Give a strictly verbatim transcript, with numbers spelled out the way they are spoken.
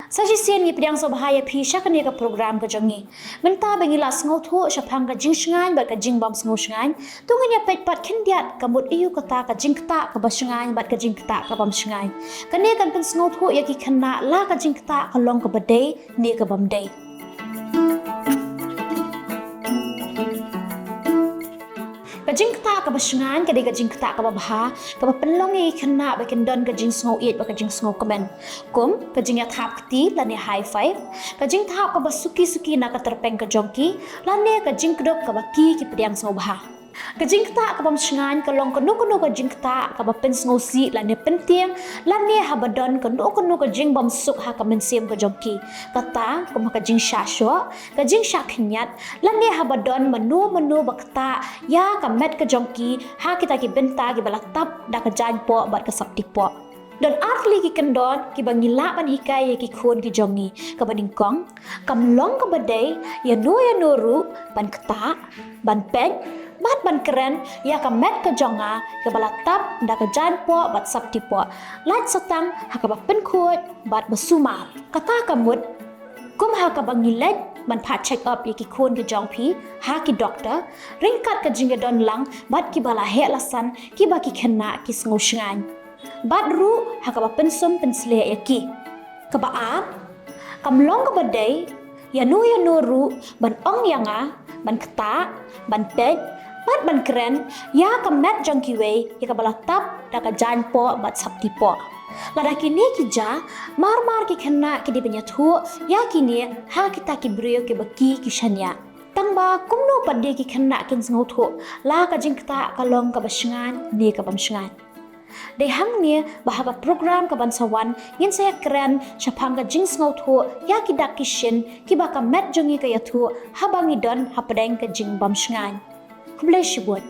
Sa shisien ngi pdiang sngewbha ïa phi sha kane ka program ka jong ngi. Mynta ba ngi la sngewthuh shaphang ka jingshngaiñ bad ka jingbym sngewshngaiñ, to ngin ïa peit pat khyndiat ka mut aïu kata ka jingktah kaba shngaiñ bad ka jingktah kabym shngaiñ. Kane kan pynsngewthuh ïa ki khynnah la ka jingktah ka long kaba dei ne kabym dei. Ka jingktah kaba shngaiñ ka dei ka jingktah kaba bha, kaba pynlong ïa ki khynnah ba kin don ka jingsngew ïeit bad ka jingsngew kmen. Kum ka jingïathap kti lane high five, ka jingthap kaba suki suki na ka tyrpeng ka jong ki, lane ka jingkdup kaba ki ki pdiang sngewbha. Ka jingktah kabym shngaiñ ka long kano kano ka jingktah kaba pynsngewsih lane pyntieng, lane haba don kano kano ka jingbymsuk ha ka mynsiem ka jong ki. Kata kum ha ka jingshah shoh, ka jingshah khynñiat, lane haba don mano mano ba ktah ïa ka met ka jong ki ha kita ki bynta kiba la tap da ka jaiñpoh bad ka soptipoh. Don artylli ki kyndon kiba ngi lah ban hikai ïa ki khun ki jong ngi. Kaba nyngkong, kam long kaba dei ïano ïano ruh ban ktah, ban peit bad ban kren ïa ka met ka jong nga kaba la tap da ka jaiñpoh bad soptipoh, lait satang ha kaba pynkhuid bad ba sumar. Kata ka mut, kum ha kaba ngi leit ban phah check up ïa ki khun ki jong phi ha ki doktor, ryngkat ka jingïadon lang bad kiba la heh la san, kiba ki khynnah ki sngewshngaiñ. Bad ruh ha kaba pynsum pynshlur ïa ki. Kaba ar, kam long kaba dei ïano ïano ruh ban ong ïa nga ban ktah, ban peit bad ban kren ïa ka met jong kiwei ïa kaba la tap da ka jaiñpoh bad soptipoh. Lada kine ki jia, mar mar ki khynnah ki dei ban ïathuh ïa kine ha kita ki briew kiba ki ki shaniah. Tangba kumno pat de ki khynnah kin sngewthuh la ka jingktah ka long kaba shngaiñ ne kabym shngaiñ? Dei hangne ba ha ka program kaban sa wan ngin sa ïakren shaphang ka jingsngewthuh ïa ki dak ki shin kiba ka met jong ngi ka ïathuh haba ngi don hapdeng ka jingbym shngaiñ. Khublei shibun.